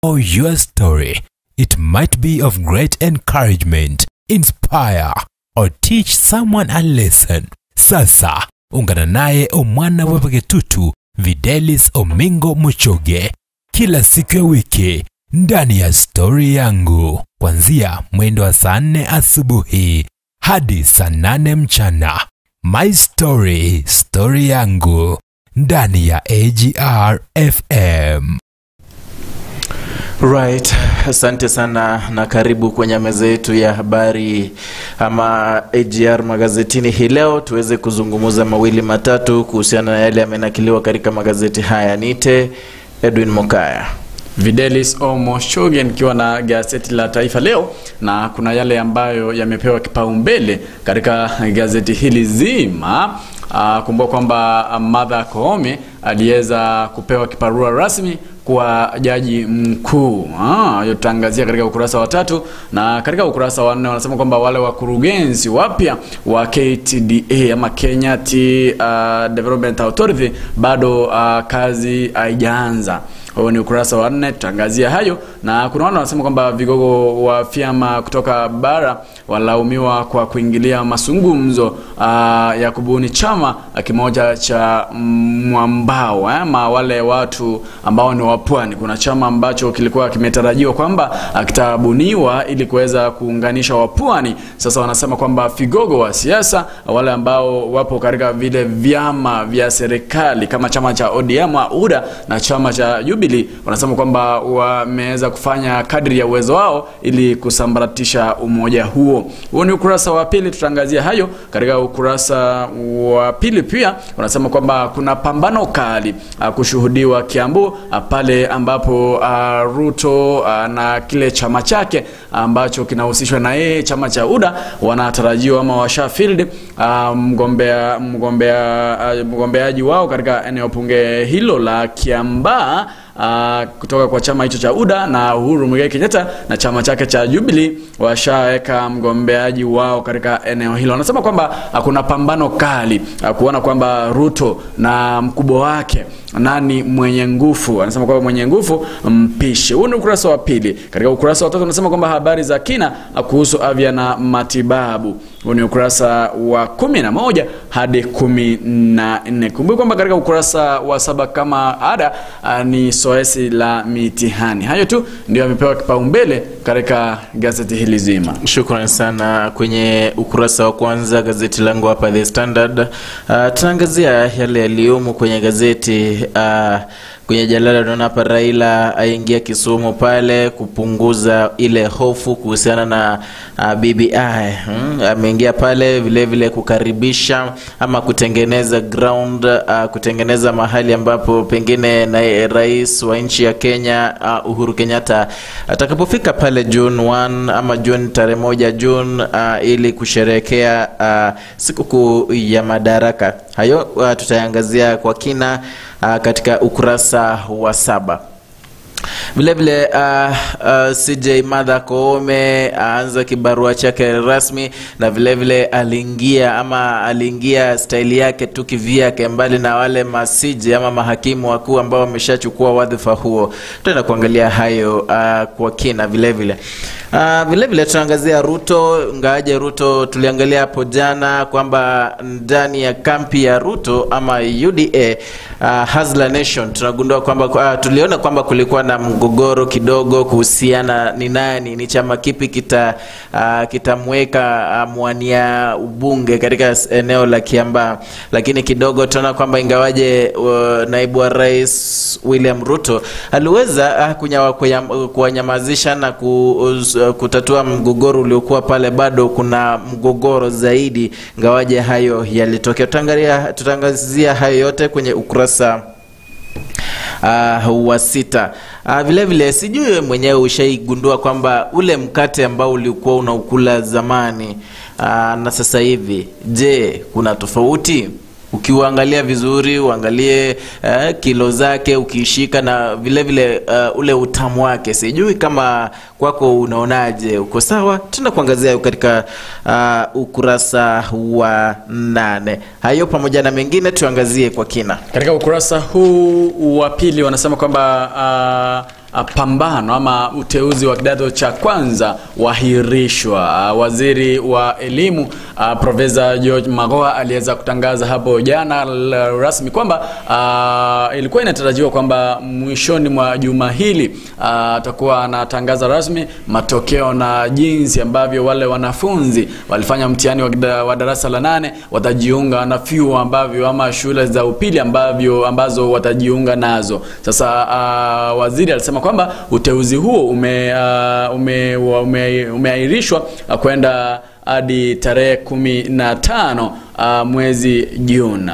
Your story. It might be of great encouragement, inspire or teach someone a lesson. Sasa ungana naye omwana wepaketutu Videlis Omingo Muchoge kila siku ya wiki ndani ya Story Yangu, kuanzia mwendo wa saa 4 asubuhi hadi saa 8 mchana. My Story, Story Yangu, ndani ya AGR FM. Right, asante sana na karibu kwenye meza yetu ya habari ama AGR magazetini hii leo, tuweze kuzungumza mawili matatu kuhusiana na yale yamenakiliwa katika magazeti haya. Nite Edwin Mokaya, Videlis Omoshoge nikiwa na gazeti la Taifa Leo, na kuna yale ambayo yamepewa kipaumbele katika gazeti hili zima. Kumbuka kwamba Martha Koome aliweza kupewa kibarua rasmi kwa jaji mkuu. Yotangazia katika ukurasa wa 3, na katika ukurasa wa 4 wanasema kwamba wale wakurugenzi wapya wa KTDA ama Kenya Tea Development Authority bado kazi haijaanza. Huo ni ukurasa wa 4, tutangazia hayo. Na kuna wale wanasema kwamba vigogo wa vyama kutoka bara walaumiwa kwa kuingilia mazungumzo ya kubuni chama kimoja cha mwambao, ama wale watu ambao ni wa pwani. Kuna chama ambacho kilikuwa kimetarajiwa kwamba kitabuniwa ili kuweza kuunganisha wapwani. Sasa wanasema kwamba vigogo wa siasa wale ambao wapo katika vile vyama vya serikali kama chama cha ODM UDA na chama cha Jubilee, wanasema kwamba wameweza kufanya kadri ya uwezo wao ili kusambaratisha umoja huo. Huo ni ukurasa wa 2, tutaangazia hayo. Katika ukurasa wa 2 pia wanasema kwamba kuna pambano kali kushuhudiwa Kiambu, pale ambapo Ruto na kile chama chake ambacho kinahusishwa na yeye, chama cha UDA, wanatarajiwa ama washafield mgombeaji wao katika eneo bunge hilo la Kiambaa kutoka kwa chama hicho cha UDA, na Uhuru Muigai Kenyatta na chama chake cha Jubilee washaweka mgombeaji wao katika eneo hilo. Wanasema kwamba kuna pambano kali kuona kwamba Ruto na mkubwa wake nani mwenye nguvu. Anasema kwamba mwenye nguvu mpishe. Huu ni ukurasa wa 2. Katika ukurasa wa 3 anasema kwamba habari za kina kuhusu afya na matibabu. Huu ni ukurasa wa 11 hadi 14. Kumbuka kwamba katika ukurasa wa 7 kama ada ni zoezi la mitihani. Hayo tu ndio yamepewa kipaumbele katika gazeti hili zima. Shukrani sana. Kwenye ukurasa wa kwanza gazeti langu hapa The Standard, tunaangazia yale yaliyomo kwenye gazeti. Kwenye jalada tunaona hapa Raila aingia Kisumu pale kupunguza ile hofu kuhusiana na BBI. Ameingia pale vile vile kukaribisha ama kutengeneza ground, kutengeneza mahali ambapo pengine na rais wa nchi ya Kenya Uhuru Kenyatta atakapofika pale June 1 ama June tarehe 1 June, ili kusherehekea sikukuu ya Madaraka. Hayo tutaangazia kwa kina katika ukurasa wa 7. Vile vile CJ Martha Koome aanza kibarua chake rasmi, na vile vile aliingia ama aliingia staili yake tu kivyake, mbali na wale masiji ama mahakimu wakuu ambao wameshachukua wadhifa huo. Tutaenda kuangalia hayo kwa kina vile vile. Vile vile tunaangazia Ruto. Ngaje Ruto tuliangalia hapo jana kwamba ndani ya kampi ya Ruto ama UDA, Hustler Nation, tunagundua kwamba tuliona kwamba kulikuwa na mgogoro kidogo kuhusiana ni nani, ni chama kipi kitamweka mwania ubunge katika eneo la Kiambaa. Lakini kidogo tunaona kwamba ingawaje naibu wa rais William Ruto aliweza kuwanyamazisha na kutatua mgogoro uliokuwa pale, bado kuna mgogoro zaidi ingawaje hayo yalitokea. Tutaangazia hayo yote kwenye ukurasa wa 6. Vile vile sijui mwenyewe ushaigundua kwamba ule mkate ambao ulikuwa unaukula zamani na sasa hivi, je, kuna tofauti? Ukiuangalia vizuri, uangalie kilo zake ukiishika na vile vile ule utamu wake. Sijui kama kwako unaonaje, uko sawa? Tuna kuangazia katika ukurasa wa 8. Hayo pamoja na mengine tuangazie kwa kina. Katika ukurasa huu wa pili wanasema kwamba pambano ama uteuzi wa kidato cha kwanza wahirishwa. Waziri wa elimu Profesa George Magoha aliweza kutangaza hapo jana rasmi kwamba ilikuwa inatarajiwa kwamba mwishoni mwa juma hili atakuwa anatangaza rasmi matokeo na jinsi ambavyo wale wanafunzi walifanya mtihani wa darasa la 8 watajiunga na vyuo ambavyo ama shule za upili ambazo watajiunga nazo. Sasa waziri alisema kwamba uteuzi huo umeahirishwa kwenda hadi tarehe 15 mwezi Juni.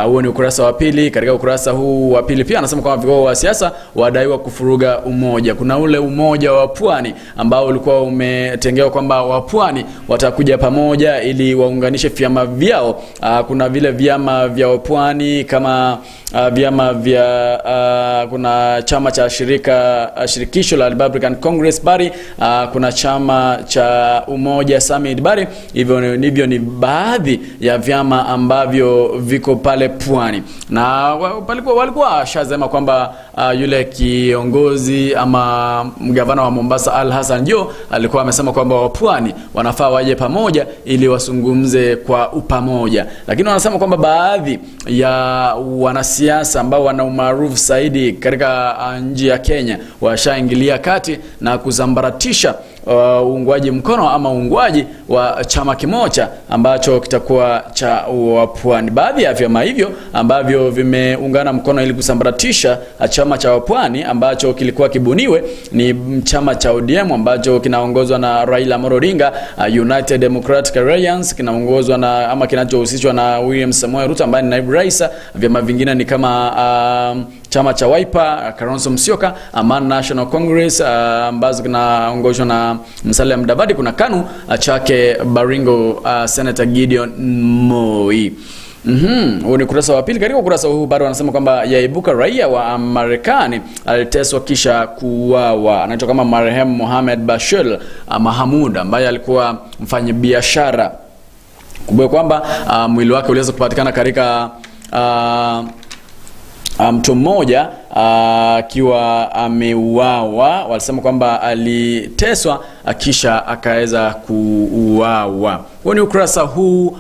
Huo ni ukurasa wa pili. Katika ukurasa huu wa pili pia anasema kwamba vigogo wa siasa wadaiwa kufuruga umoja. Kuna ule umoja wa Pwani ambao ulikuwa umetengewa kwamba wa Pwani watakuja pamoja ili waunganishe vyama vyao. Kuna vile vyama vya Pwani kama vyama vya kuna chama cha shirikisho la Republican Congress Bari, kuna chama cha Umoja Summit Bari. Hivyo ni baadhi ya vyama ambavyo viko pale Pwani. Na walikuwa shazema kwamba yule kiongozi ama mgavana wa Mombasa Al Hassan Joho alikuwa amesema kwamba wa Pwani wanafaa waje pamoja ili wasungumze kwa upamoja. Lakini wanasema kwamba baadhi ya wanasiasa ambao wana umaarufu zaidi katika nchi ya Kenya washaingilia kati na kusambaratisha uungwaji mkono ama uungwaji wa chama kimoja ambacho kitakuwa cha Wapwani. Baadhi ya vyama hivyo ambavyo vimeungana mkono ili kusambaratisha chama cha Wapwani ambacho kilikuwa kibuniwe ni chama cha ODM ambacho kinaongozwa na Raila Amolo Odinga, United Democratic Alliance kinaongozwa na ama kinachohusishwa na William Samoei Ruto ambaye ni naibu rais. Vyama vingine ni kama chama cha Wiper, Kalonzo Musyoka, Amani National Congress ambazo kinaongozwa na Musalia Mudavadi, kuna KANU chake Baringo Senator Gideon Moi. Huu ni ukurasa wa pili. Katika ukurasa huu bado wanasema kwamba yaibuka raia wa Marekani aliteswa kisha kuuawa. Anaitwa kama marehemu Mohamed Bashir Mahamud ambaye alikuwa mfanyabiashara. Kumbuka kwamba mwili wake uliweza kupatikana katika mtu mmoja akiwa ameuawa. Walisema kwamba aliteswa kisha akaweza kuuawa. Huo ni ukurasa huu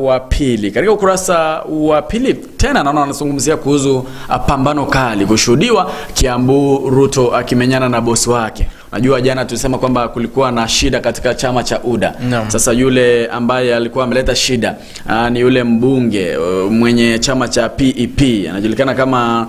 wa pili. Katika ukurasa wa pili tena naona wanazungumzia kuhusu pambano kali kushuhudiwa Kiambu, Ruto akimenyana na bosi wake. Najua jana tulisema kwamba kulikuwa na shida katika chama cha UDA. No. Sasa yule ambaye alikuwa ameleta shida ni yule mbunge mwenye chama cha PEP, anajulikana kama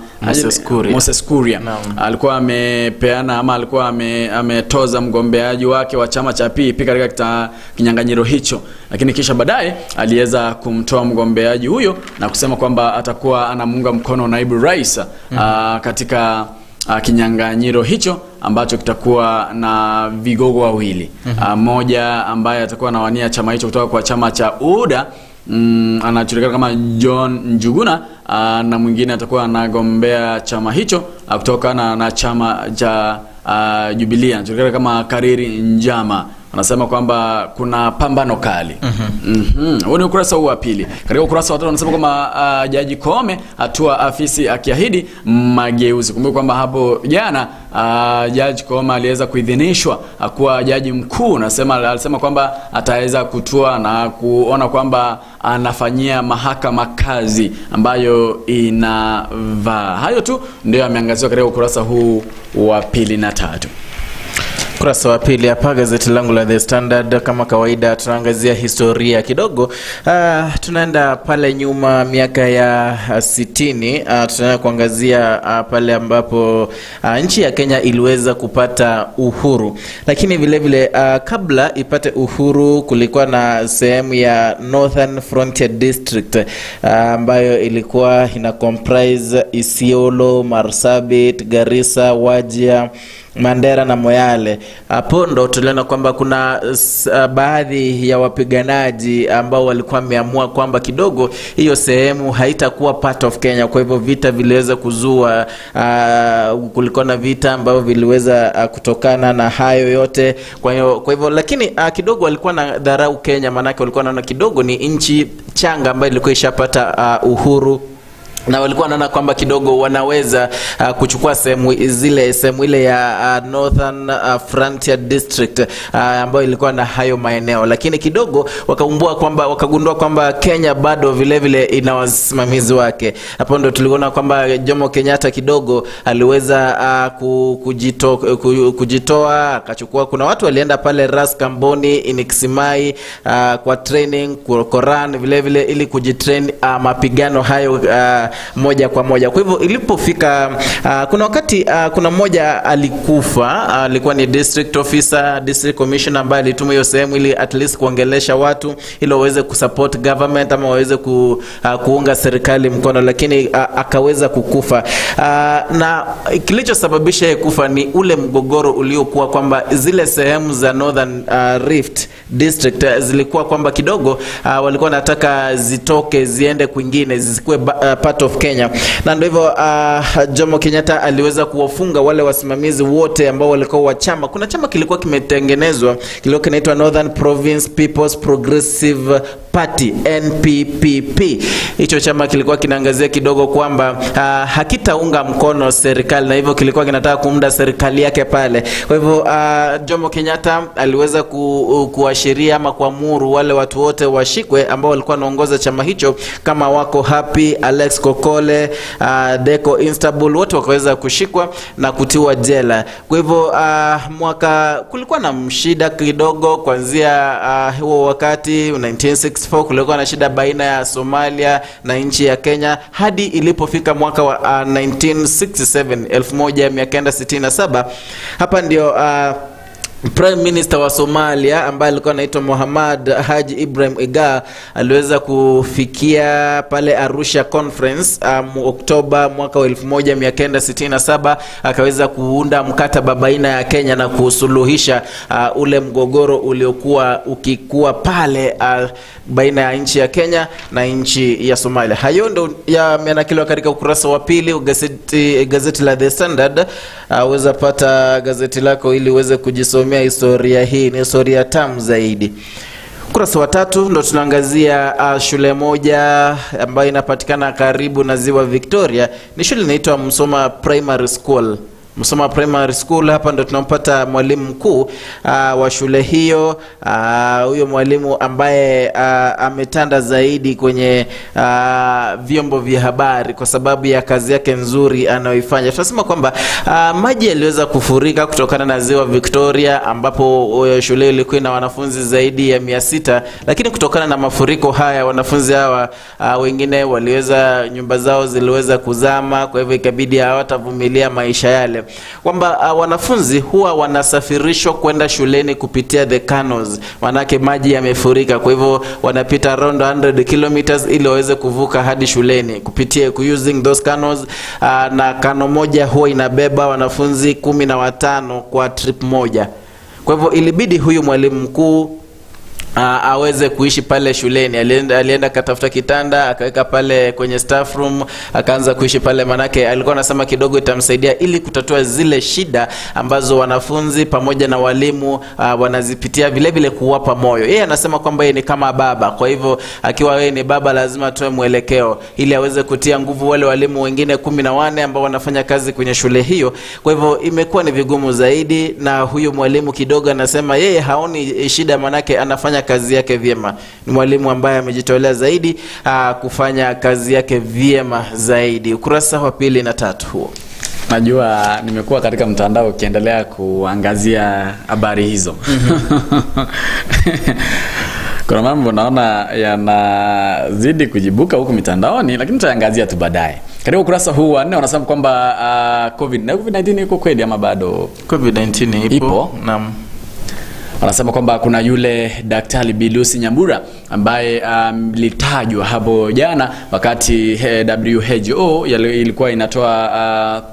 Moses Kuria. No. Alikuwa amepeana ama alikuwa ametoza mgombeaji wake wa chama cha PEP katika kinyang'anyiro hicho. Lakini kisha baadaye aliweza kumtoa mgombeaji huyo na kusema kwamba atakuwa anamuunga mkono naibu rais katika kinyang'anyiro hicho ambacho kitakuwa na vigogo wawili. Mmoja ambaye atakuwa anawania chama hicho kutoka kwa chama cha UDA, anajulikana kama John Njuguna, na mwingine atakuwa anagombea chama hicho kutoka na chama cha Jubilee, anajulikana kama Kariri Njama. Anasema kwamba kuna pambano kali. Huo ni ukurasa huu wa pili. Katika ukurasa wa tatu anasema kwamba Jaji Koome hatua afisi akiahidi mageuzi. Kumbuka kwamba hapo jana Jaji Koome aliweza kuidhinishwa kuwa jaji mkuu. Alisema kwamba ataweza kutua na kuona kwamba anafanyia mahakama kazi ambayo inavaa. Hayo tu ndio yameangaziwa katika ukurasa huu wa pili na tatu. Ukurasa wa pili hapa gazeti langu la The Standard, kama kawaida tunaangazia historia kidogo. Tunaenda pale nyuma miaka ya 60, tunaenda kuangazia pale ambapo nchi ya Kenya iliweza kupata uhuru. Lakini vile vile kabla ipate uhuru kulikuwa na sehemu ya Northern Frontier District ambayo ilikuwa ina comprise Isiolo, Marsabit, Garissa, Wajir, Mandera na Moyale. Hapo ndo tuliona kwamba kuna baadhi ya wapiganaji ambao walikuwa wameamua kwamba kidogo hiyo sehemu haitakuwa part of Kenya. Kwa hivyo vita viliweza kuzua, kulikuwa na vita ambavyo viliweza kutokana na hayo yote. Kwa hivyo lakini kidogo walikuwa na dharau Kenya, maana walikuwa wanaona kidogo ni nchi changa ambayo ilikuwa ishapata uhuru. na walikuwa wanaona kwamba kidogo wanaweza kuchukua sehemu ile ya Northern Frontier District ambayo ilikuwa na hayo maeneo, lakini kidogo wakagundua kwamba Kenya bado vile vile ina wasimamizi wake. Hapo ndo tuliona kwamba Jomo Kenyatta kidogo aliweza kujitoa, akachukua. Kuna watu walienda pale Ras Kamboni Inikisimai kwa training Koran vile vile ili kujitrain mapigano hayo moja kwa moja. Kwa hivyo ilipofika kuna wakati kuna mmoja alikufa, alikuwa ni district officer, district commissioner ambaye alitumwa hiyo sehemu ili at least kuongelesha watu ili waweze kusupport government ama waweze kuunga serikali mkono, lakini akaweza kukufa. Na kilichosababisha yeye kufa ni ule mgogoro uliokuwa kwamba zile sehemu za Northern Rift District zilikuwa kwamba kidogo walikuwa wanataka zitoke ziende kwingine, zisikuwe part of Kenya. Na ndio hivyo Jomo Kenyatta aliweza kuwafunga wale wasimamizi wote ambao walikuwa wa chama. Kuna chama kilikuwa kimetengenezwa, kilikuwa kinaitwa Northern Province People's Progressive Party, NPPP. Hicho chama kilikuwa kinaangazia kidogo kwamba hakitaunga mkono serikali, na hivyo kilikuwa kinataka kuunda serikali yake pale. Kwa hivyo Jomo Kenyatta aliweza kuashiria ama kuamuru wale watu wote washikwe ambao walikuwa wanaongoza chama hicho, kama wako Happy, Alex Kokole, Deco Instabul, wote wakaweza kushikwa na kutiwa jela. Kwa hivyo mwaka kulikuwa na mshida kidogo kuanzia huo wakati 1964, kulikuwa na shida baina ya Somalia na nchi ya Kenya hadi ilipofika mwaka wa 1967 1967. Hapa ndio Prime Minister wa Somalia ambaye alikuwa anaitwa Muhammad Haji Ibrahim Iga aliweza kufikia pale Arusha Conference Oktoba mwaka wa 1967, akaweza kuunda mkataba baina ya Kenya na kusuluhisha ule mgogoro uliokuwa ukikua pale baina ya nchi ya Kenya na nchi ya Somalia. Hayo ndio yamenakiliwa katika ukurasa wa pili gazeti la The Standard. Weza pata gazeti lako ili uweze kujisomea historia hii, ni historia tamu zaidi. Ukurasa wa tatu ndo tunaangazia shule moja ambayo inapatikana karibu na Ziwa Victoria. Ni shule inaitwa Musoma Primary School. Musoma Primary School, hapa ndo tunampata mwalimu mkuu wa shule hiyo. Huyo mwalimu ambaye ametanda zaidi kwenye vyombo vya habari kwa sababu ya kazi yake nzuri anayoifanya. Tunasema kwamba maji yaliweza kufurika kutokana na Ziwa Victoria, ambapo shule ilikuwa na wanafunzi zaidi ya 600, lakini kutokana na mafuriko haya wanafunzi hawa wengine waliweza, nyumba zao ziliweza kuzama, kwa hivyo ikabidi hawatavumilia maisha yale. Kwamba wanafunzi huwa wanasafirishwa kwenda shuleni kupitia the canals, manake maji yamefurika, kwa hivyo wanapita around 100 kilometers ili waweze kuvuka hadi shuleni kupitia using those canals. Na kano moja huwa inabeba wanafunzi 15 kwa trip moja. Kwa hivyo ilibidi huyu mwalimu mkuu aweze kuishi pale shuleni. Alienda katafuta kitanda akaweka pale kwenye staff room, akaanza kuishi pale, manake alikuwa anasema kidogo itamsaidia ili kutatua zile shida ambazo wanafunzi pamoja na walimu wanazipitia, vile vile kuwapa moyo. Yeye anasema kwamba yeye ni kama baba, kwa hivyo akiwa yeye ni baba lazima atoe mwelekeo ili aweze kutia nguvu wale walimu wengine 14 ambao wanafanya kazi kwenye shule hiyo. Kwa hivyo imekuwa ni vigumu zaidi, na huyu mwalimu kidogo anasema yeye haoni shida, manake anafanya kazi yake vyema. Ni mwalimu ambaye amejitolea zaidi kufanya kazi yake vyema zaidi. Ukurasa wa 2 na 3 huo. Najua nimekuwa katika mtandao ukiendelea kuangazia habari hizo. Kuna mambo naona yanazidi kujibuka huku mitandaoni, lakini tutaangazia tu baadaye. Katika ukurasa huu wa 4 wanasema kwamba COVID-19 iko kweli ama bado? COVID-19 ipo. Naam. Wanasema kwamba kuna yule Daktari Bilusi Nyambura ambaye alitajwa hapo jana wakati WHO ilikuwa inatoa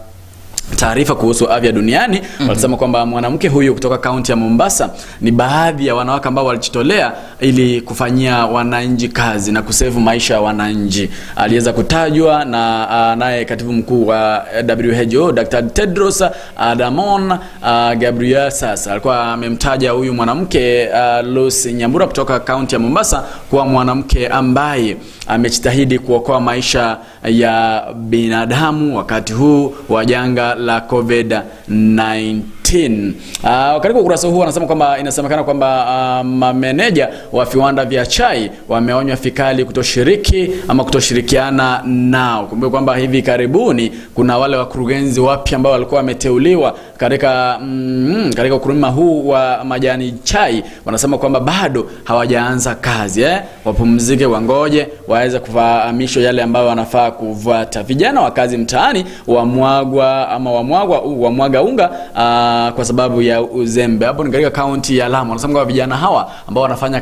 taarifa kuhusu afya duniani walisema kwamba mwanamke huyu kutoka kaunti ya Mombasa ni baadhi ya wanawake ambao walijitolea ili kufanyia wananchi kazi na kusevu maisha ya wananchi. Aliweza kutajwa na naye katibu mkuu wa WHO Dr. Tedros Adhanom Ghebreyesus alikuwa amemtaja huyu mwanamke Lucy Nyambura kutoka kaunti ya Mombasa kuwa mwanamke ambaye amejitahidi kuokoa maisha ya binadamu wakati huu wa janga la COVID-19. Katika ukurasa huu anasema kwamba inasemekana kwamba mameneja wa viwanda vya chai wameonywa vikali kutoshiriki ama kutoshirikiana nao. Kumbuka kwamba hivi karibuni kuna wale wakurugenzi wapya ambao walikuwa wameteuliwa katika katika ukulima huu wa majani chai, wanasema kwamba bado hawajaanza kazi wapumzike, wangoje waweze kufahamishwa yale ambayo wanafaa kufuata. Vijana wa kazi mtaani wamwagwa ama wamwaga unga kwa sababu ya uzembe. Hapo ni katika kaunti ya Lamu. Wanasema kwamba vijana hawa ambao wanafanya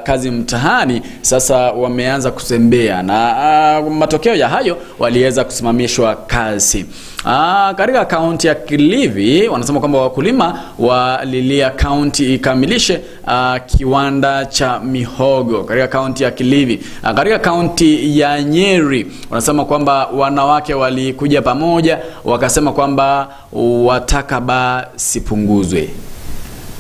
kazi mtaani sasa wameanza kuzembea, na matokeo ya hayo waliweza kusimamishwa kazi. Katika kaunti ya Kilifi wanasema kwamba wakulima walilia kaunti ikamilishe kiwanda cha mihogo katika kaunti ya Kilifi. Katika kaunti ya Nyeri wanasema kwamba wanawake walikuja pamoja wakasema kwamba wataka sipunguzwe.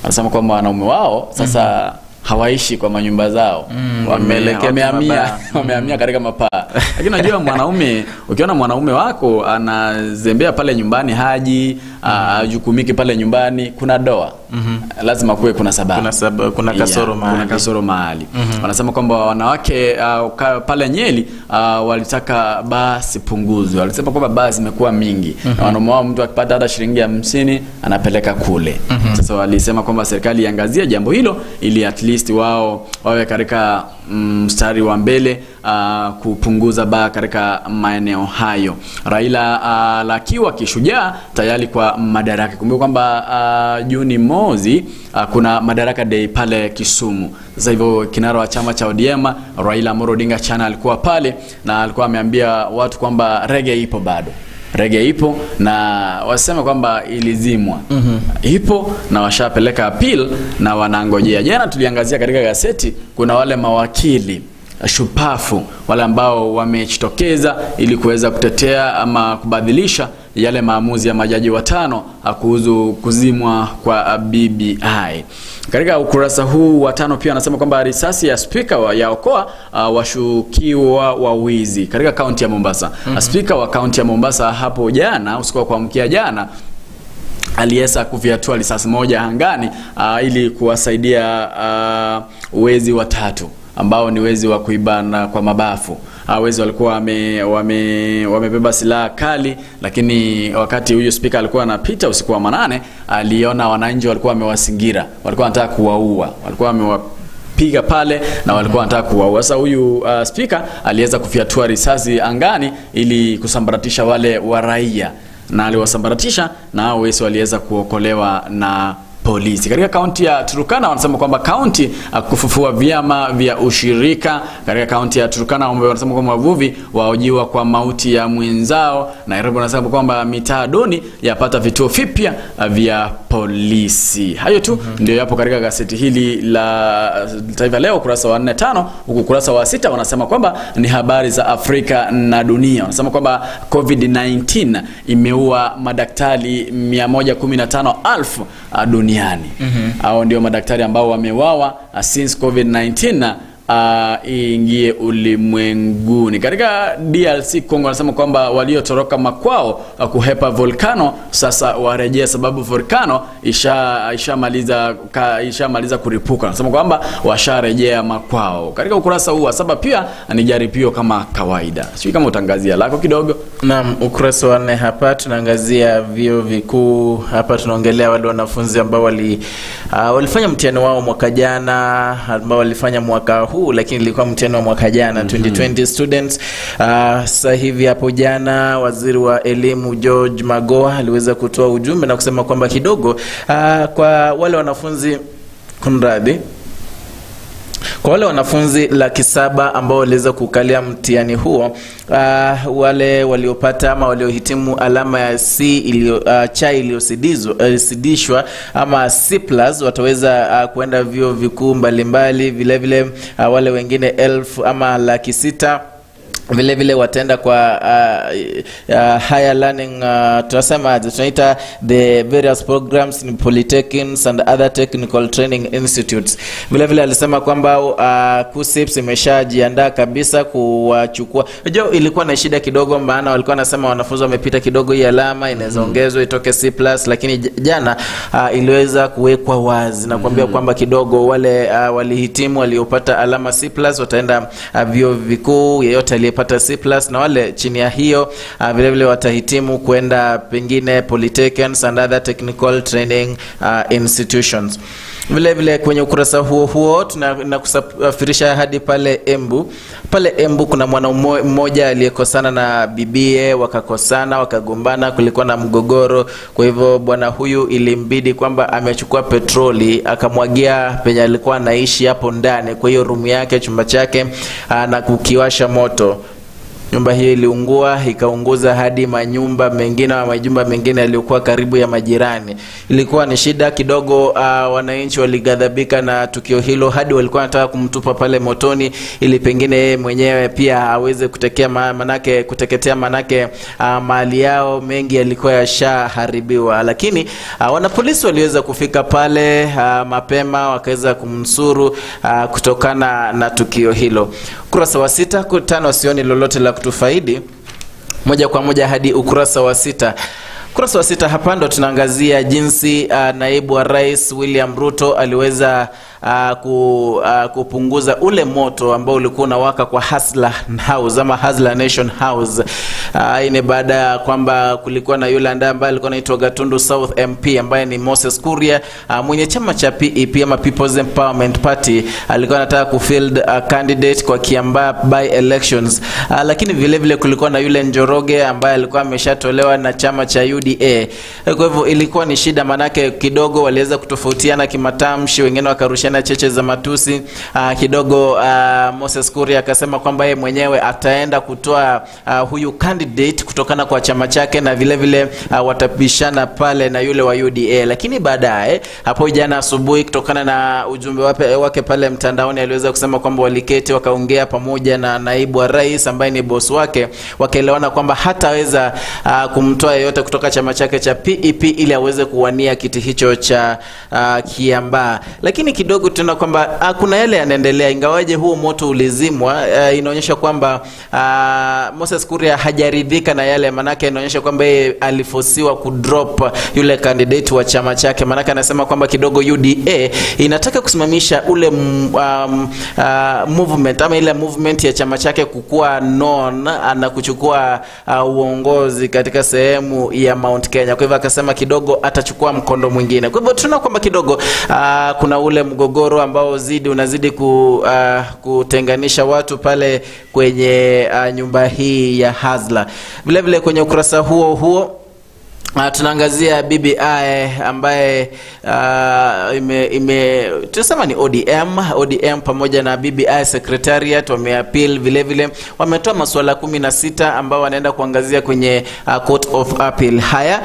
Wanasema kwamba wanaume wao sasa hawaishi kwa manyumba zao, wamehamia katika mapaa. Lakini unajua mwanaume, ukiona mwanaume wako anazembea pale nyumbani, haji ajukumiki pale nyumbani, kuna doa. Lazima kuwe kuna sababu. Kuna kasoro mahali. Kuna kasoro mahali. Wanasema kwamba wanawake pale Nyeri walitaka basi punguzwe. Walisema kwamba basi imekuwa mingi. Na wanaume wao mtu akipata hata shilingi 50 anapeleka kule. Sasa walisema kwamba serikali iangazie jambo hilo ili at least wao wawe katika mstari wa mbele kupunguza baa katika maeneo hayo. Raila lakiwa kishujaa tayari kwa madaraka. Kumbuka kwamba Juni mosi kuna Madaraka Day pale Kisumu. Sasa hivyo kinara wa chama cha ODM Raila Amolo Odinga chana alikuwa pale na alikuwa ameambia watu kwamba reggae ipo bado. Reggae ipo na wasema kwamba ilizimwa. Ipo na washapeleka appeal na wanangojea. Jana tuliangazia katika gazeti kuna wale mawakili shupafu wale ambao wamejitokeza ili kuweza kutetea ama kubadilisha yale maamuzi ya majaji watano kuhusu kuzimwa kwa BBI. Katika ukurasa huu wa 5 pia anasema kwamba risasi ya spika ya okoa washukiwa wa wizi katika kaunti ya Mombasa. Spika wa kaunti ya Mombasa hapo jana usiku wa kuamkia jana aliweza kufyatua risasi moja angani ili kuwasaidia wezi watatu ambao ni wezi wa kuibana kwa mabafu. Wezi walikuwa wamebeba silaha kali, lakini wakati huyo speaker alikuwa anapita usiku wa manane aliona wananchi walikuwa wamewasingira, walikuwa wanataka kuwaua, walikuwa wamewapiga pale na walikuwa wanataka kuwaua. Sasa huyu speaker aliweza kufyatua risasi angani ili kusambaratisha wale wa raia, na aliwasambaratisha na hao wezi waliweza kuokolewa na polisi. Katika kaunti ya Turkana wanasema kwamba kaunti kufufua vyama vya ushirika. Katika kaunti ya Turkana wanasema kwamba wavuvi waojiwa kwa mauti ya mwenzao. Nairobi wanasema kwamba mitaa duni yapata vituo vipya vya polisi. Hayo tu ndio yapo katika gazeti hili la Taifa Leo ukurasa wa 4 5, huku ukurasa wa 6 wanasema kwamba ni habari za Afrika na dunia. Wanasema kwamba COVID-19 imeua madaktari 115,000 duniani. Hao ndio madaktari ambao wamewawa since COVID-19 ingie ulimwenguni. Katika DRC Congo wanasema kwamba waliotoroka makwao kuhepa volcano sasa warejea, sababu volcano ishamaliza kuripuka. Wanasema kwamba washarejea makwao. Katika ukurasa huu wa 7 pia ni jaribio kama kawaida. Sijui kama utangazia lako kidogo. Naam, ukurasa wa 4 hapa tunaangazia vyuo vikuu. Hapa tunaongelea wale wanafunzi ambao walifanya mtihani wao mwaka jana, ambao walifanya mwaka huu lakini ilikuwa mtihani wa mwaka jana 2020 students. Sasa hivi hapo jana waziri wa elimu George Magoha aliweza kutoa ujumbe na kusema kwamba kidogo kwa wale wanafunzi kunradhi Kwa wale wanafunzi 700,000 ambao waliweza kukalia mtihani huo, wale waliopata ama waliohitimu alama ya C iliyo cha iliyosidishwa ama C+ wataweza kuenda vyuo vikuu mbalimbali. Vile vile wale wengine 1,000 ama 600,000 vile vile wataenda kwa higher learning, tunasema tunaita the various programs in polytechnics and other technical training institutes. Vile vile alisema kwamba KUCCPS imeshajiandaa kabisa kuwachukua. Unajua ilikuwa na shida kidogo, maana walikuwa wanasema wanafunzi wamepita kidogo, hii alama inaweza ongezwa itoke C+, lakini jana iliweza kuwekwa wazi na kuambia kwamba kidogo wale walihitimu waliopata alama C+ wataenda vyuo vikuu, yeyote aliyepata C+ na wale chini ya hiyo vile vile watahitimu kwenda pengine polytechnics and other technical training institutions. Vile vile kwenye ukurasa huo huo tunakusafirisha hadi pale Embu. Pale Embu kuna mwanaume mmoja aliyekosana na bibie, wakakosana, wakagombana, kulikuwa na mgogoro. Kwa hivyo bwana huyu ilimbidi kwamba amechukua petroli akamwagia penye alikuwa anaishi hapo ndani, kwa hiyo room yake, chumba chake, na kukiwasha moto. Nyumba hiyo iliungua, ikaunguza hadi manyumba mengine na majumba mengine yaliyokuwa karibu ya majirani. Ilikuwa ni shida kidogo, wananchi walighadhabika na tukio hilo, hadi walikuwa wanataka kumtupa pale motoni ili pengine yeye mwenyewe pia aweze kutekea manake kuteketea, manake mali yao mengi yalikuwa yashaharibiwa. Lakini wanapolisi waliweza kufika pale mapema, wakaweza kumnusuru kutokana na tukio hilo. Ukurasa wa 6 5 sioni lolote la kutufaidi. Moja kwa moja hadi ukurasa wa 6. Ukurasa wa 6 hapa ndo tunaangazia jinsi naibu wa rais William Ruto aliweza kupunguza ule moto ambao ulikuwa unawaka kwa Hustler House ama Hustler Nation House. Hii ni baada ya kwamba kulikuwa na yule ambaye alikuwa anaitwa Gatundu South MP ambaye ni Moses Kuria, mwenye chama cha PEP ama People's Empowerment Party, alikuwa anataka kufield candidate kwa Kiambaa by elections. Lakini vile vile kulikuwa na yule Njoroge ambaye alikuwa ameshatolewa na chama cha UDA. Kwa hivyo ilikuwa ni shida, manake kidogo waliweza kutofautiana kimatamshi, wengine wakarushana cheche za matusi. Kidogo Moses Kuria akasema kwamba yeye mwenyewe ataenda kutoa huyu candidate kutokana kwa chama chake, na vile vile watapishana pale na yule wa UDA. Lakini baadaye hapo jana asubuhi, kutokana na ujumbe wake pale mtandaoni, aliweza kusema kwamba waliketi wakaongea pamoja na naibu wa rais ambaye ni boss wake, wakaelewana kwamba hataweza kumtoa yeyote kutoka chama chake cha PEP ili aweze kuwania kiti hicho cha Kiambaa. Lakini kidogo tunaona kwamba kuna yale yanaendelea, ingawaje huo moto ulizimwa. Inaonyesha kwamba Moses Kuria hajaridhika na yale, manake inaonyesha kwamba yeye alifosiwa kudrop yule candidate wa chama chake, manake anasema kwamba kidogo UDA inataka kusimamisha ule movement ama ile movement ya chama chake kukua known na kuchukua uongozi katika sehemu ya Mount Kenya. Kwa hivyo akasema kidogo atachukua mkondo mwingine. Kwa hivyo tunaona kwamba kidogo kuna ule mgogoro ambao unazidi kutenganisha watu pale kwenye nyumba hii ya Hustler. Vile vile kwenye ukurasa huo huo tunaangazia BBI ambaye tunasema ni ODM pamoja na BBI Secretariat wameappeal. Vile vile wametoa masuala 16 ambao wanaenda kuangazia kwenye Court of Appeal. Haya,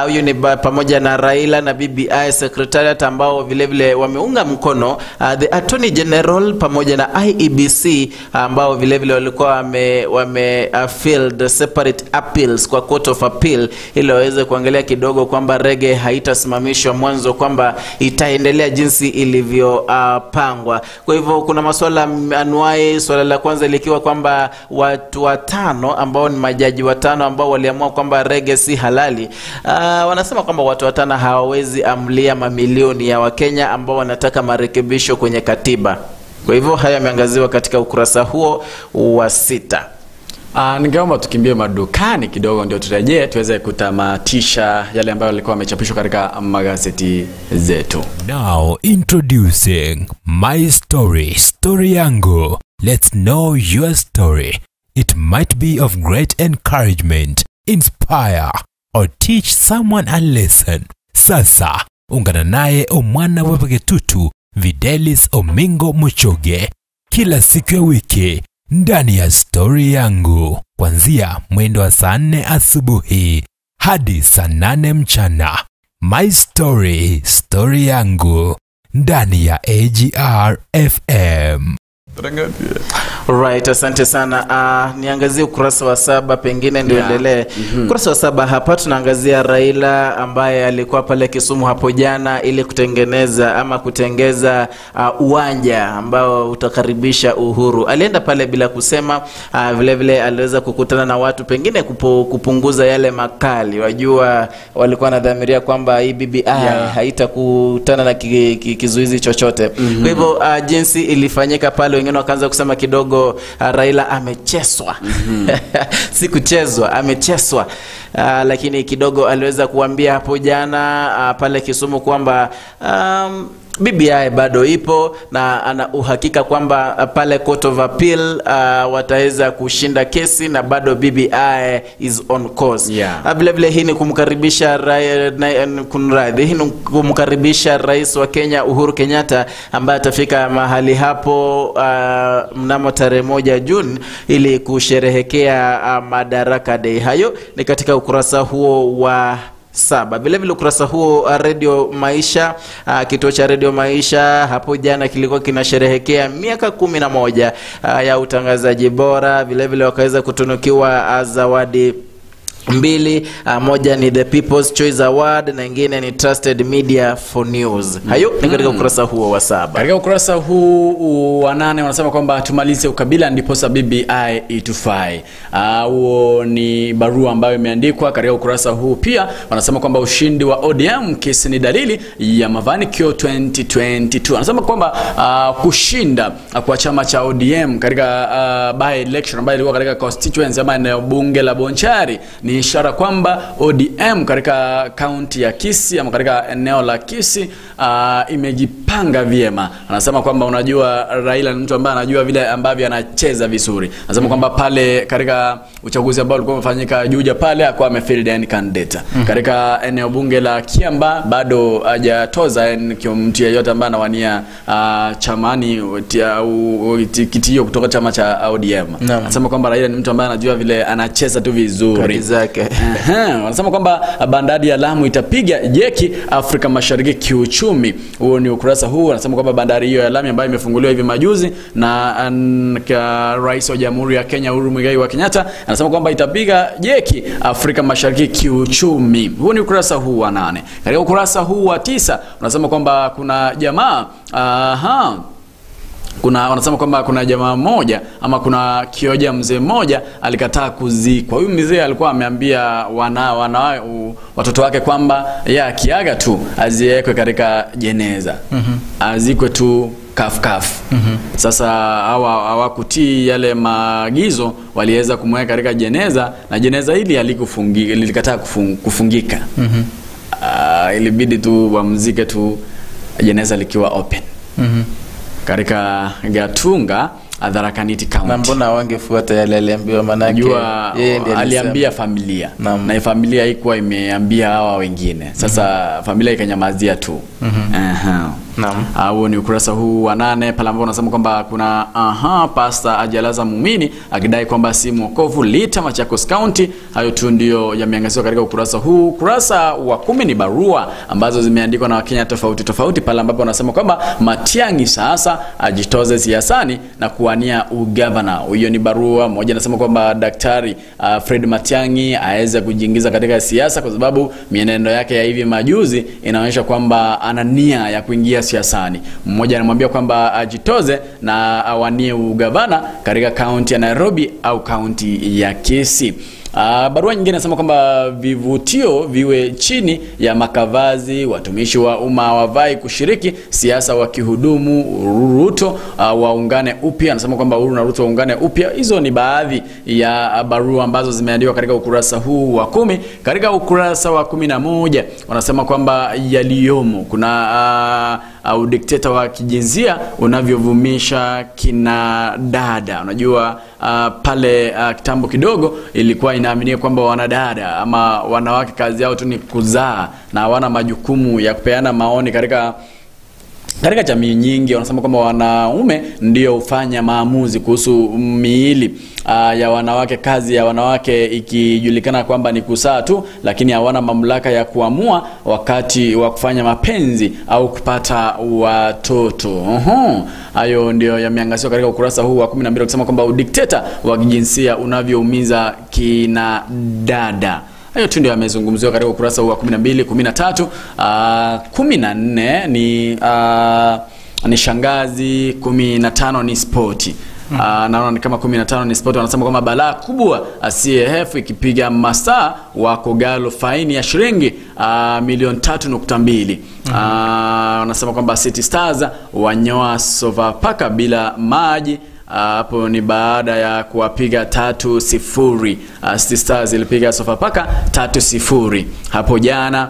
huyu ni pamoja na Raila na BBI Secretariat ambao vile vile wameunga mkono the Attorney General pamoja na IEBC ambao vile vile walikuwa wame filed separate appeals kwa Court of Appeal ili waweze kuangalia kidogo kwamba rege haitasimamishwa mwanzo, kwamba itaendelea jinsi ilivyopangwa. Kwa hivyo kuna masuala anuai, swala la kwanza likiwa kwamba watu watano ambao ni majaji watano ambao waliamua kwamba rege si halali. Wanasema kwamba watu watano hawawezi amlia mamilioni ya Wakenya ambao wanataka marekebisho kwenye katiba. Kwa hivyo haya yameangaziwa katika ukurasa huo wa 6. Ningeomba tukimbie madukani kidogo ndio turejee tuweze kutamatisha yale ambayo yalikuwa yamechapishwa katika magazeti zetu. Now introducing My Story, Story Yangu. Let's know your story. It might be of great encouragement, inspire or teach someone a lesson. Sasa ungana naye omwana wa Paketutu Videlis Omingo Muchoge kila siku ya wiki ndani ya Story Yangu, kuanzia mwendo wa saa 4 asubuhi hadi saa 8 mchana. My Story, Story Yangu, ndani ya AGR FM. Right, asante sana. Niangazie ukurasa wa 7 pengine ndio endelee. Ukurasa wa 7 hapa tunaangazia Raila ambaye alikuwa pale Kisumu hapo jana ili kutengeneza ama kutengeza uwanja ambao utakaribisha Uhuru. Alienda pale bila kusema. Vile vile aliweza kukutana na watu pengine kupunguza yale makali. Wajua walikuwa wanadhamiria kwamba hii BBI haitakutana na kizuizi chochote. Kwa hivyo jinsi ilifanyika pale, wengine wakaanza kusema kidogo Raila amecheswa. Si kuchezwa, amecheswa. Lakini kidogo aliweza kuambia hapo jana pale Kisumu kwamba BBI bado ipo na ana uhakika kwamba pale Court of Appeal wataweza kushinda kesi na bado BBI is on course. Vile vile hii ni kumkaribisha kumkaribisha Rais wa Kenya Uhuru Kenyatta ambaye atafika mahali hapo mnamo tarehe 1 Juni ili kusherehekea Madaraka Day. Hayo ni katika ukurasa huo wa 7. Vile vile ukurasa huo Radio Maisha, kituo cha Radio Maisha hapo jana kilikuwa kinasherehekea miaka 11 ya utangazaji bora. Vile vile wakaweza kutunukiwa zawadi 2, moja ni The People's Choice Award na nyingine ni Trusted Media for News. Hayo ni katika ukurasa huo wa 7. Katika ukurasa huu wa 8 wanasema kwamba tumalize ukabila ndiposa BBI itufai. Huo ni barua ambayo imeandikwa katika ukurasa huu. Pia wanasema kwamba ushindi wa ODM kesi ni dalili ya mafanikio 2022. Wanasema kwamba kushinda kwa chama cha ODM katika by election ambayo ilikuwa katika constituency ama eneo bunge la Bonchari ni ishara kwamba ODM katika county ya Kisii ama katika eneo la Kisii imejipanga vyema. Anasema kwamba unajua Raila ni mtu ambaye anajua vile ambavyo anacheza vizuri. Anasema kwamba pale katika uchaguzi ambao ulikuwa umefanyika Juja pale akawa amefield any candidate. Katika eneo bunge la Kiamba bado hajatoza mtu yeyote ambaye anawania chamani kiti hiyo kutoka chama cha ODM. Anasema kwamba Raila ni mtu ambaye anajua vile anacheza tu vizuri. Wanasema kwamba bandari ya Lamu itapiga jeki Afrika Mashariki kiuchumi. Huo ni ukurasa huu. Wanasema kwamba bandari hiyo ya Lamu ambayo imefunguliwa hivi majuzi na Rais wa Jamhuri ya Kenya Uhuru Muigai wa Kenyatta, anasema kwamba itapiga jeki Afrika Mashariki kiuchumi. Huo ni ukurasa huu wa 8. Katika ukurasa huu wa 9 wanasema kwamba kuna jamaa wanasema kwamba kuna jamaa mmoja ama kuna kioja mzee mmoja alikataa kuzikwa. Huyu mzee alikuwa ameambia watoto wake kwamba yeye akiaga tu aziwekwe katika jeneza. Azikwe tu kaf. Sasa hawakutii yale maagizo, waliweza kumweka katika jeneza na jeneza hili lilikataa kufungika. Ilibidi tu wamzike tu jeneza likiwa open. Katika Gatunga, Tharaka Nithi County. Na mbona wangefuata yale aliambiwa? Manake yeye ndiye aliambia familia. Na familia haikuwa imeambia hawa wengine. Sasa familia ikanyamazia tu. Naam. Huo ni ukurasa huu wa 8 pale ambapo unasema kwamba kuna pastor ajalaza muumini akidai kwamba si mwokovu Lita Machakos County. Hayo tu ndio yameangaziwa katika ukurasa huu. Ukurasa wa 10 ni barua ambazo zimeandikwa na Wakenya tofauti tofauti pale ambapo wanasema kwamba Matiang'i sasa ajitoze siasani na kuwania ugavana. Hiyo ni barua moja inasema kwamba Daktari Fred Matiang'i aweze kujiingiza katika siasa kwa sababu mienendo yake ya hivi majuzi inaonyesha kwamba ana nia ya kuingia siasani. Mmoja anamwambia kwamba ajitoze na awanie ugavana katika kaunti ya Nairobi au kaunti ya Kisii. Barua nyingine inasema kwamba vivutio viwe chini ya makavazi, watumishi wa umma wavai kushiriki siasa wakihudumu, Ruto waungane upya. Anasema kwamba Uhuru na Ruto waungane upya. Hizo ni baadhi ya barua ambazo zimeandikwa katika ukurasa huu wa 10. Katika ukurasa wa 11 wanasema kwamba yaliyomo kuna udikteta wa kijinsia unavyovumisha kina dada. Unajua pale kitambo kidogo ilikuwa inaaminia kwamba wanadada ama wanawake kazi yao tu ni kuzaa na hawana majukumu ya kupeana maoni katika Katika jamii nyingi wanasema kwamba wanaume ndio hufanya maamuzi kuhusu miili ya wanawake, kazi ya wanawake ikijulikana kwamba ni kusaa tu, lakini hawana mamlaka ya kuamua wakati wa kufanya mapenzi au kupata watoto. Hayo ndio yameangaziwa katika ukurasa huu wa 12, kusema kwamba udikteta wa kijinsia unavyoumiza kina dada. Hayo tu ndio yamezungumziwa katika ukurasa huu wa 12, 13, 14 ni shangazi, 15 ni spoti. Naona ni kama 15 ni spoti. Wanasema kwamba balaa kubwa CAF ikipiga masaa wa Kogalo faini ya shilingi milioni 3.2. Wanasema kwamba City Stars wanyoa Sofapaka bila maji. Hapo ni baada ya kuwapiga 3-0. City Stars ilipiga Sofapaka 3-0 hapo jana.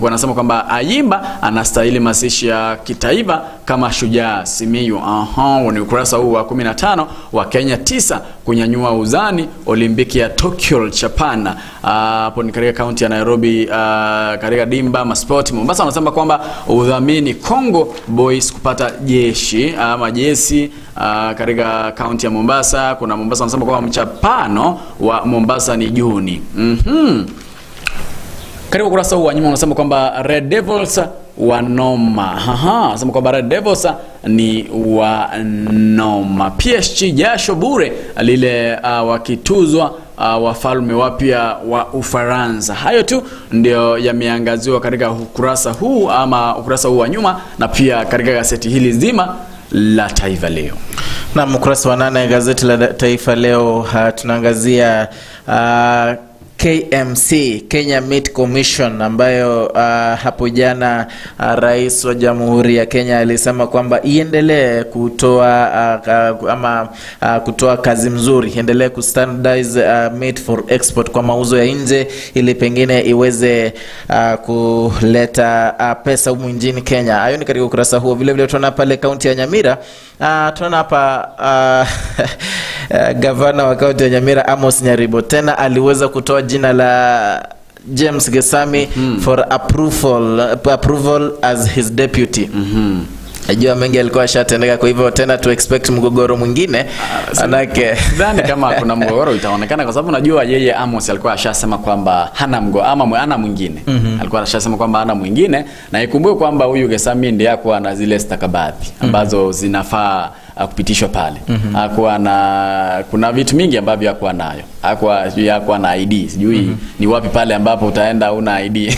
Wanasema kwamba Ayimba anastahili mazishi ya kitaifa kama shujaa Simiyu. Ni ukurasa huu wa 15 wa Kenya 9 kunyanyua uzani Olimpiki ya Tokyo Japan. Hapo ni katika kaunti ya Nairobi, katika dimba Masport Mombasa. Wanasema kwamba udhamini Congo Boys kupata jeshi ama jesi katika kaunti ya Mombasa. Kuna Mombasa wanasema kwamba mchapano wa Mombasa ni Juni. Katika ukurasa huu wa nyuma wanasema kwamba Red Devils wanoma. Wanasema kwamba Red Devils ni wanoma. PSG jasho bure lile wakituzwa wafalme wapya wa Ufaransa. Hayo tu ndio yameangaziwa katika ukurasa huu ama ukurasa huu wa nyuma, na pia katika gazeti hili zima la Taifa Leo. Na ukurasa wa 8 gazeti la Taifa Leo tunaangazia KMC, Kenya Meat Commission, ambayo hapo jana Rais wa Jamhuri ya Kenya alisema kwamba iendelee kutoa kutoa kazi mzuri, iendelee kustandardize meat for export kwa mauzo ya nje, ili pengine iweze kuleta pesa humu nchini Kenya. Hayo ni katika ukurasa huo. Vile vile tunaona pale kaunti ya Nyamira, tunaona hapa gavana wa kaunti ya Nyamira Amos Nyaribo tena aliweza kutoa jina la James Gesami for approval as his deputy. Najua mengi alikuwa ashatendeka, kwa hivyo tena to expect mgogoro mwingine. Manake sidhani kama kuna mgogoro itaonekana, kwa sababu najua yeye Amos alikuwa ashasema kwamba hana hana mwingine. Alikuwa ashasema kwamba hana mwingine, na ikumbuke kwamba huyu Gesami ndiye hakuwa na zile stakabadhi ambazo zinafaa kupitishwa pale. Hakuwa na, kuna vitu mingi ambavyo hakuwa nayo. Hakuwa na ID, sijui ni wapi pale ambapo utaenda una ID.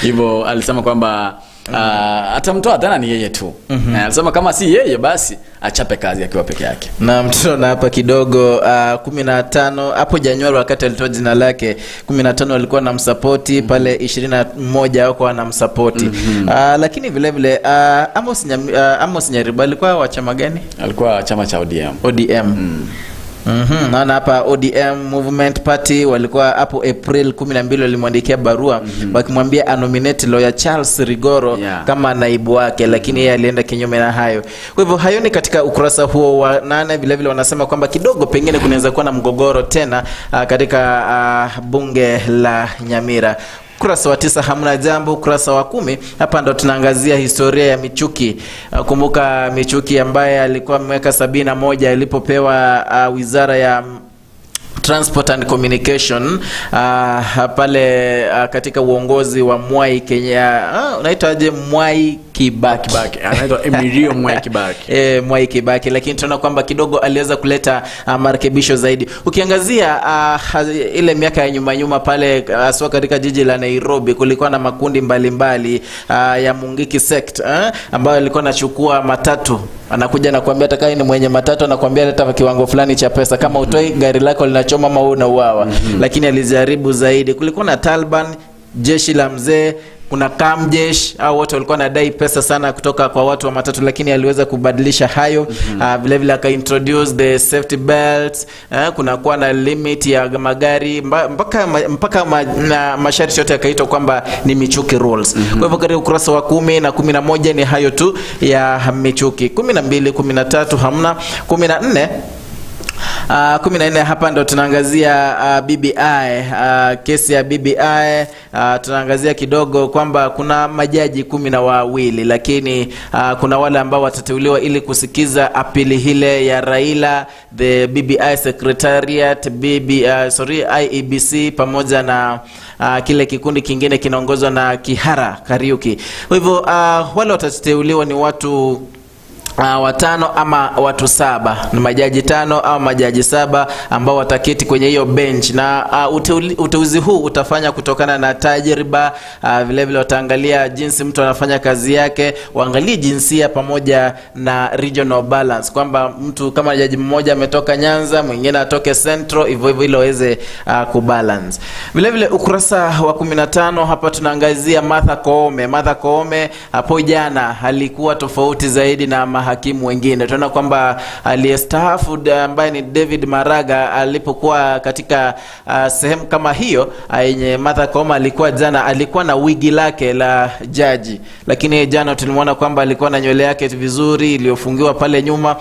Hivyo alisema kwamba atamtoa tena ni yeye tu. Alisema kama si yeye basi achape kazi akiwa peke yake. Na mtuona hapa kidogo 15 hapo Januari wakati alitoa jina lake, 15 walikuwa na msapoti pale, 21 wako wanamsupport. Lakini vile vile Amos Nyaribo alikuwa wa chama gani? Alikuwa chama cha ODM. ODM. Naona hapa ODM Movement Party walikuwa hapo April 12 walimwandikia barua wakimwambia anominate lawyer Charles Rigoro kama naibu wake, lakini yeye alienda kinyume na hayo. Kwa hivyo hayo ni katika ukurasa huo wa 8. Vile vile wanasema kwamba kidogo pengine kunaweza kuwa na mgogoro tena katika bunge la Nyamira. Ukurasa wa 9 hamna jambo. Ukurasa wa 10 hapa ndo tunaangazia historia ya Michuki. Kumbuka Michuki ambaye alikuwa mwaka 71 alipopewa wizara ya Transport and Communication pale katika uongozi wa Mwai Kenya, unaitwaje, Mwai Kibaki. Anaitwa Emilio Mwai Kibaki. Mwai Kibaki, lakini tunaona kwamba kidogo aliweza kuleta marekebisho zaidi. Ukiangazia ile miaka ya nyuma nyuma pale haswa katika jiji la Nairobi kulikuwa na makundi mbalimbali ya Mungiki sect ambayo alikuwa anachukua matatu, anakuja na kuambia atakaye ni mwenye matatu anakuambia leta kiwango fulani cha pesa, kama utoi gari lako linachoma ama wewe unauawa. Lakini alijaribu zaidi. Kulikuwa na Taliban, jeshi la mzee, kuna Kamjesh, au wote walikuwa wanadai pesa sana kutoka kwa watu wa matatu, lakini aliweza kubadilisha hayo. Vile vile aka introduce the safety belts, kuna kuwa na limit ya magari mpaka masharti yote yakaitwa kwamba ni Michuki rules. Kwa hivyo katika ukurasa wa 10 na 11 ni hayo tu ya Michuki. 12, 13 hamna. 14 14 hapa ndo tunaangazia BBI, kesi ya BBI. Tunaangazia kidogo kwamba kuna majaji 12, lakini kuna wale ambao watateuliwa ili kusikiza apili hile ya Raila, the BBI Secretariat, IEBC pamoja na kile kikundi kingine kinaongozwa na Kihara Kariuki. Kwa hivyo wale watateuliwa ni watu 5 ama watu 7, ni majaji 5 au majaji 7 ambao wataketi kwenye hiyo bench. Na uteuzi huu utafanya kutokana na tajriba, vile vile wataangalia jinsi mtu anafanya kazi yake, waangalie jinsia pamoja na regional balance, kwamba mtu kama jaji mmoja ametoka Nyanza, mwingine atoke Central, hivyo hivyo ili waweze kubalance. Vile vile ukurasa wa 15 hapa tunaangazia Martha Koome. Martha Koome hapo jana alikuwa tofauti zaidi na mahakimu wengine. Tunaona kwamba aliyestaafu ambaye ni David Maraga alipokuwa katika sehemu kama hiyo yenye Martha Koome alikuwa jana, alikuwa na wigi lake la jaji, lakini jana tulimwona kwamba alikuwa na nywele yake vizuri iliyofungiwa pale nyuma,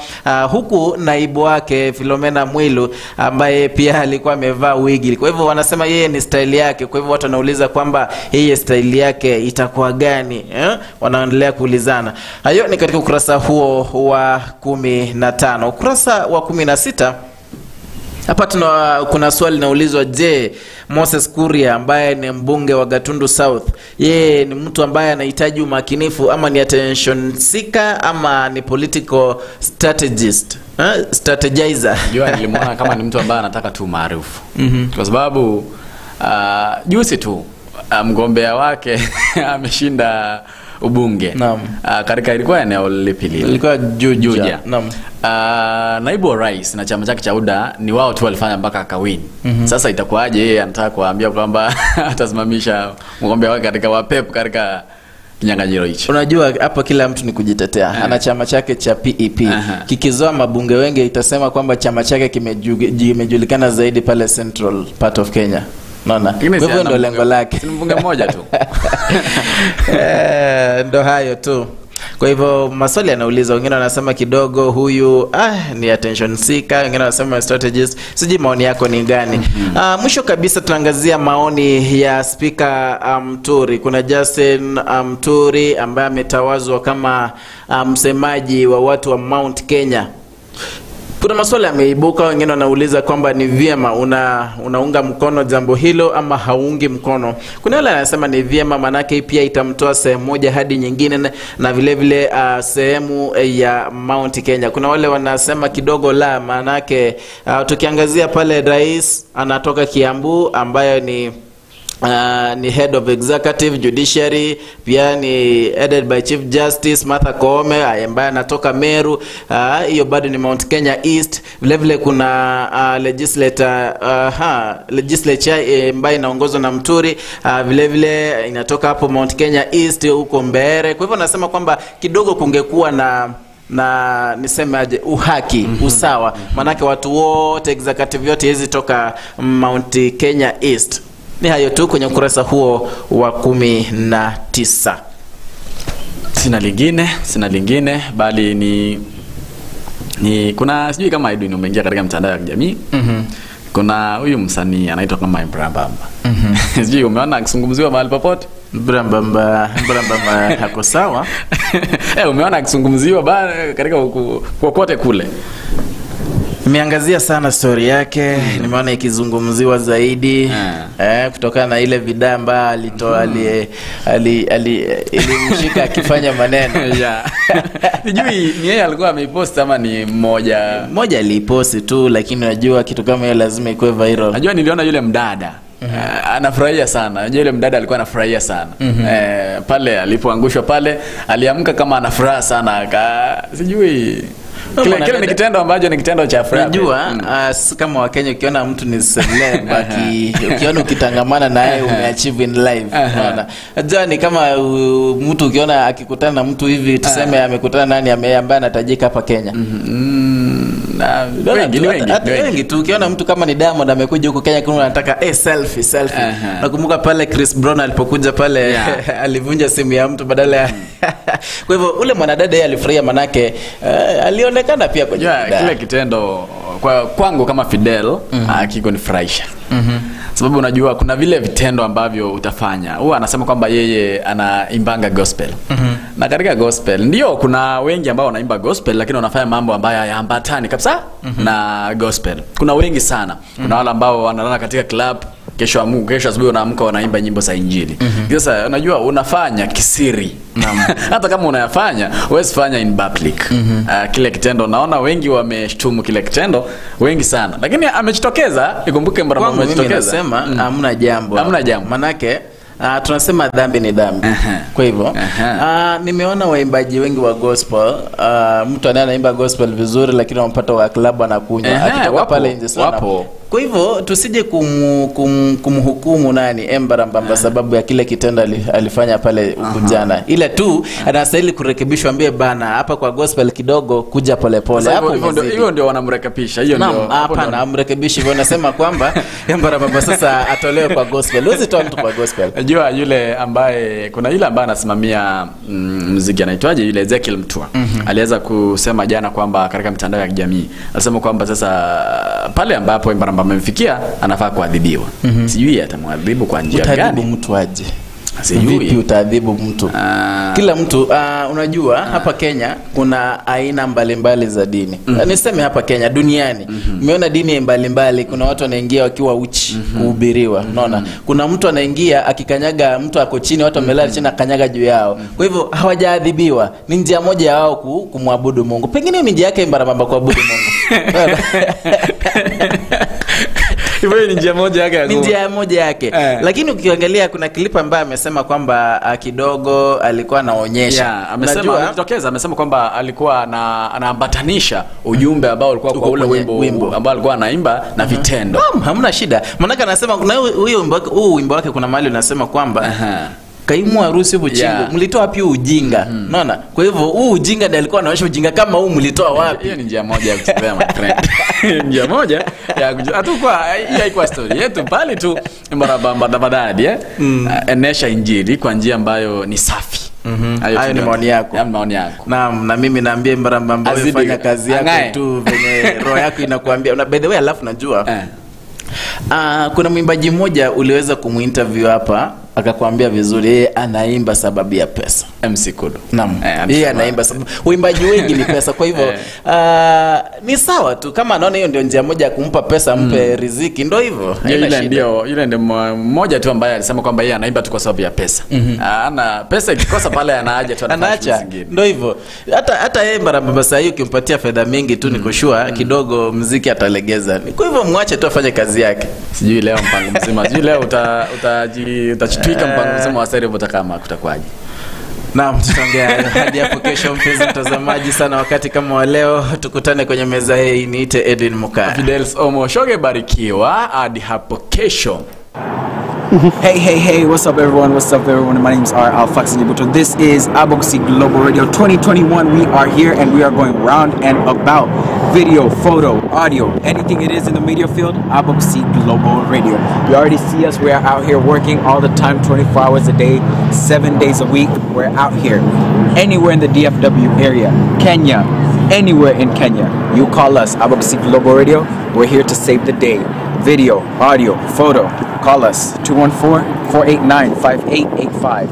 huku naibu wake Philomena Mwilu ambaye pia alikuwa amevaa wigi. Kwa hivyo wanasema yeye ni style yake. Kwa hivyo watu wanauliza kwamba yeye style yake itakuwa gani, Wanaendelea kuulizana. Hayo ni katika ukurasa huo wa 15. Ukurasa wa 16 hapa kuna swali linaulizwa, je, Moses Kuria ambaye ni mbunge wa Gatundu South, yeye ni mtu ambaye anahitaji umakinifu ama ni attention seeker ama ni political strategist? Strategizer. Unajua nilimuona kama ni mtu ambaye anataka tu maarufu. Kwa sababu juzi tu mgombea wake ameshinda ubunge. Naam. Katika ilikuwa eneo lipi lile? Ilikuwa Juja. Naam. Naibu wa rais na chama chake cha UDA ni wao tu walifanya mpaka akawin. Sasa itakuwaje yeye anataka kuambia kwamba atasimamisha mgombea wake katika wapep katika kinyang'anyiro hicho? Unajua hapa kila mtu ni kujitetea. Ana chama chake cha PEP. Kikizoa mabunge wengi itasema kwamba chama chake kimejulikana zaidi pale Central part of Kenya. Naona. Kwa hivyo ndo lengo lake. Si mbunge mmoja tu. Ndo hayo tu. Kwa hivyo maswali yanauliza, wengine wanasema kidogo huyu ni attention seeker, wengine wanasema strategist. Sijui maoni yako ni gani. Mwisho kabisa tunaangazia maoni ya Speaker Muturi. Kuna Justin Muturi ambaye ametawazwa kama msemaji wa watu wa Mount Kenya. Kuna maswali yameibuka, wengine wanauliza kwamba ni vyema unaunga mkono jambo hilo ama haungi mkono. Kuna yule anasema ni vyema manake pia itamtoa sehemu moja hadi nyingine na vile vile sehemu ya Mount Kenya. Kuna wale wanasema kidogo la, manake tukiangazia pale rais anatoka Kiambu ambayo ni head of executive judiciary, pia ni headed by Chief Justice Martha Koome ambaye anatoka Meru, hiyo bado ni Mount Kenya East. Vile vile kuna legislature ambaye inaongozwa na Muturi, vile vile inatoka hapo Mount Kenya East huko Mbeere. Kwa hivyo nasema kwamba kidogo kungekuwa na niseme aje, uhaki, usawa, manake watu wote executive yote hizi toka Mount Kenya East. Ni hayo tu kwenye ukurasa huo wa 19. Sina lingine bali ni kuna sijui kama Edwin umeingia katika mtandao wa kijamii. Kuna huyu msanii anaitwa kama Embrambamba. Sijui umeona akizungumziwa mahali popote? Embrambamba hako sawa. Umeona akizungumziwa katika kokote kule? Nimeangazia sana story yake, nimeona ikizungumziwa zaidi kutokana na ile video ambayo alitoa, ilimshika akifanya maneno. Sijui ni yeye alikuwa ameipost ama ni mmoja. Mmoja alipost tu, lakini unajua kitu kama hiyo lazima ikuwe viral. Najua niliona yule mdada anafurahia sana. Unajua yule mdada alikuwa anafurahia sana. Pale alipoangushwa pale aliamka kama anafuraha sana. Sijui kile ni kitendo ambacho ni kitendo cha furaha. Unajua kama Wakenya ukiona mtu ni celeb, ukiona ukitangamana naye umeachieve in life. Unaona? Unajua ni kama mtu ukiona akikutana na mtu hivi, tuseme amekutana nani ambaye anatajika hapa Kenya. Wengi tu ukiona mtu kama ni Diamond amekuja huko Kenya kuna anataka selfie. Nakumbuka pale Chris Brown alipokuja pale alivunja simu ya mtu badala ya Kwa hivyo ule mwanadada yeye alifurahia manake alionekana pia kwenye kile kitendo. Kwangu kama Fidel hakikunifurahisha. Sababu unajua kuna vile vitendo ambavyo utafanya. Huwa anasema kwamba yeye anaimbanga gospel. Na katika gospel ndio kuna wengi ambao wanaimba gospel lakini wanafanya mambo ambayo hayaambatani kabisa na gospel. Kuna wengi sana. Kuna wale ambao wanalala katika club, kesho asubuhi wanaamka wanaimba nyimbo za Injili. Sasa unajua unafanya kisiri. Hata kama unayafanya, huwezi fanya in public. Kile kitendo naona wengi wameshtumu kile kitendo, wengi sana. Lakini amejitokeza, ikumbuke mbona amejitokeza. Nasema hamna jambo. Hamna jambo. Manake tunasema dhambi ni dhambi. Kwa hivyo nimeona waimbaji wengi wa gospel, mtu anayeimba gospel vizuri lakini wampata wa club anakunywa akitoka pale nje sana. Wapo. Kwa hivyo tusije kumhukumu nani Embarambamba sababu ya kile kitendo alifanya pale jana. Ila tu anastahili kurekebishwa, ambie bana hapa kwa gospel kidogo kuja polepole. Hapo hiyo ndio wanamrekebisha. Hiyo ndio. Hapana, amrekebishi hivyo nasema kwamba Embarambamba sasa atolewe kwa gospel. Huwezi toa mtu kwa gospel. Unajua yule ambaye kuna yule ambaye anasimamia muziki anaitwaje yule Ezekiel Mtua. Aliweza kusema jana kwamba katika mitandao ya kijamii alisema kwamba sasa pale ambapo Embarambamba amemfikia anafaa kuadhibiwa. Sijui atamwadhibu kwa njia gani. Utaadhibu mtu aje? Sijui. Vipi utaadhibu mtu? Kila mtu unajua hapa Kenya kuna aina mbalimbali za dini. Niseme hapa Kenya, duniani. Umeona dini mbalimbali, kuna watu wanaingia wakiwa uchi kuhubiriwa. Unaona? Kuna mtu anaingia akikanyaga mtu ako chini, watu wamelala chini akanyaga juu yao. Kwa hivyo hawajaadhibiwa. Ni njia moja wao kumwabudu Mungu. Pengine ni njia yake Embarambamba kuabudu Mungu. Hivyo ni njia moja yake. Ni njia moja yake. Lakini ukiangalia kuna clip ambaye amesema kwamba kidogo alikuwa anaonyesha. Amesema alijitokeza, amesema kwamba alikuwa anaambatanisha ujumbe ambao ulikuwa kwa ule wimbo ambao alikuwa anaimba na vitendo. Hamna shida. Maana anasema kuna huyo wimbo wake kuna mahali unasema kwamba kaimu harusi buchingo, mlitoa wapi ujinga? Unaona? Kwa hivyo huu ujinga ndiye alikuwa anaonyesha ujinga kama huu mlitoa wapi? Hiyo ni njia moja ya kutembea my friend. Njia moja ya hatakuwa hii haikuwa story yetu bali tu Embarambamba tafadhali enesha Injili kwa njia ambayo ni safi. Hayo ni maoni yako. Hayo ni maoni yako. Naam, na mimi naambia Embarambamba wewe fanya kazi yako tu venye roho yako inakuambia. Na by the way alafu najua kuna mwimbaji mmoja uliweza kumuinterview hapa akakwambia vizuri yeye anaimba sababu ya pesa. MC Kudu. Naam. Yeye anaimba sababu uimbaji wengi ni pesa. Kwa hivyo ni sawa tu kama anaona hiyo ndio njia moja ya kumpa pesa, mpe riziki, ndio hivyo. Yule ndio mmoja tu ambaye alisema kwamba yeye anaimba tu kwa sababu ya pesa. Ana pesa ikikosa pale anaacha tu anafanya zingine. Ndio hivyo. Hata yeye Embarambamba sasa hiyo ukimpatia fedha mingi tu niko sure kidogo muziki atalegeza. Kwa hivyo mwache tu afanye kazi yake. Sijui leo mpango mzima. Sijui leo utachitwika mpango mzima wa sasa hivi kama kutakuwaje. Naam, tutaongea hadi hapo kesho mpenzi mtazamaji sana wakati kama wa leo tukutane kwenye meza hii. Niite Edwin Mukaya. Fidels Omoshoge, barikiwa hadi hapo kesho. Hey, hey, hey, what's up everyone? What's up everyone? My name's R. Alfax Njibuto. This is Aboxy Global Radio 2021. We are here and we are going round and about. Video, photo, audio, anything it is in the media field, Aboxy Global Radio. You already see us. We are out here working all the time, 24 hours a day, 7 days a week. We're out here. Anywhere in the DFW area, Kenya, anywhere in Kenya, you call us, Aboxy Global Radio. We're here to save the day. Video, audio, photo. Call us 214-489-5885.